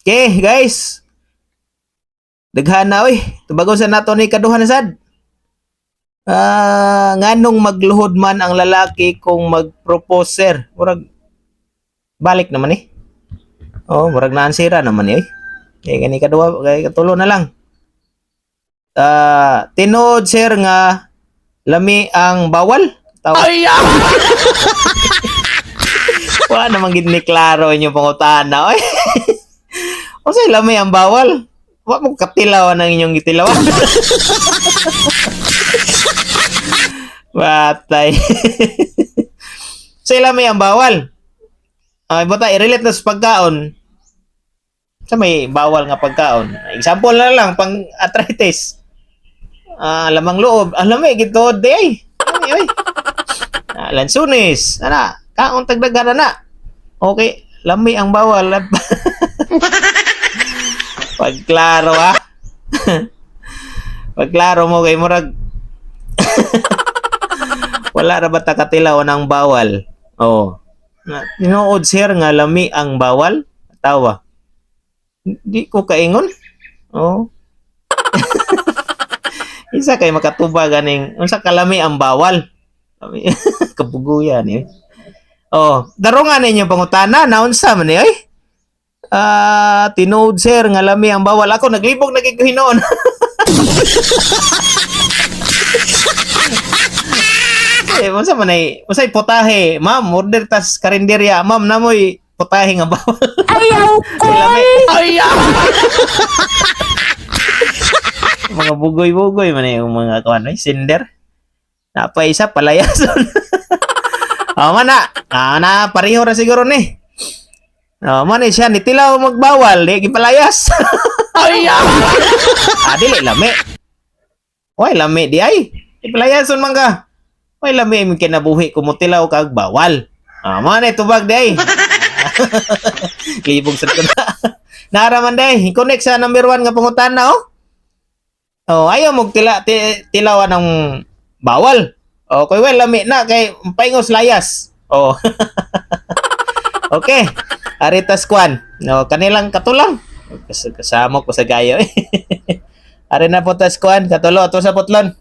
Okay, guys. Daghan na oy. Tubagon sa nato ni kaduha na sad. Ah, nganong magluhod man ang lalaki kung mag-propose, sir? Murag balik naman eh. Oh, murag naansira naman eh. Kaya gani kaduha, kay katulo na lang. Ah, tinuod, sir, nga lami ang bawal. Tawa. Ay! Wala naman gid ni klaro inyong pangutana oy. Unsay lami ang bawal? Wa mo katilaw ang inyong gitilawan. Batay. Unsay lami ang bawal? Ay, bata, i-relate na sa pagkaon. Sa may bawal nga pagkaon. Example na lang, pang arthritis. Ah, lamang loob. Ah, lami, gito, di ay. Lami, oy. Ah, lansunis. Ana, kaon tagdagan na na. Okay, lami ang bawal. Pagklaro ha. Pagklaro mo kay murag wala ra ba ta katilaw ng bawal? Oh. Na, tinuod, sir, nga lami ang bawal? Tawa. Di ko kaingon. Oh. Isa kay makatubag ganing unsa kalami ang bawal. Kabuguyan eh. Oh, darungan ninyo pangutana naunsa man ni oy? Ah, tinuod, sir, nga lami ang bawal. Ako naglibog na kay ko hinuon. Eh, unsa man ay, unsay putahe? Ma'am, order tas karinderya. Ma'am, namoy putahe nga bawal. Ayaw ko! Lami. Ay! Mga bugoy-bugoy man yung mga kuan ay sender. Napa isa palayason. Oh, man na. Ah, na pareho ra siguro ni. Oh, man eh, siya ni tilaw magbawal, di gipalayas. Ay! Ah, dili lami. Oy, lami di ay. Ipalayason man ka. Oy, lami imong kinabuhi kung motilaw kag bawal. Ah, man eh, tubag di ay. Libog sad ko na. Nara man day, connect sa number 1 nga pangutana oh. Oh, ayaw mo tila tilawan ng bawal. Oh, kay well lami na kay paingos layas. Oh. Okay. Aritas kwan. No, kanilang katulang. Kasama ko sa gayo eh. Ari na po tas kwan, katulo ato sa putlon.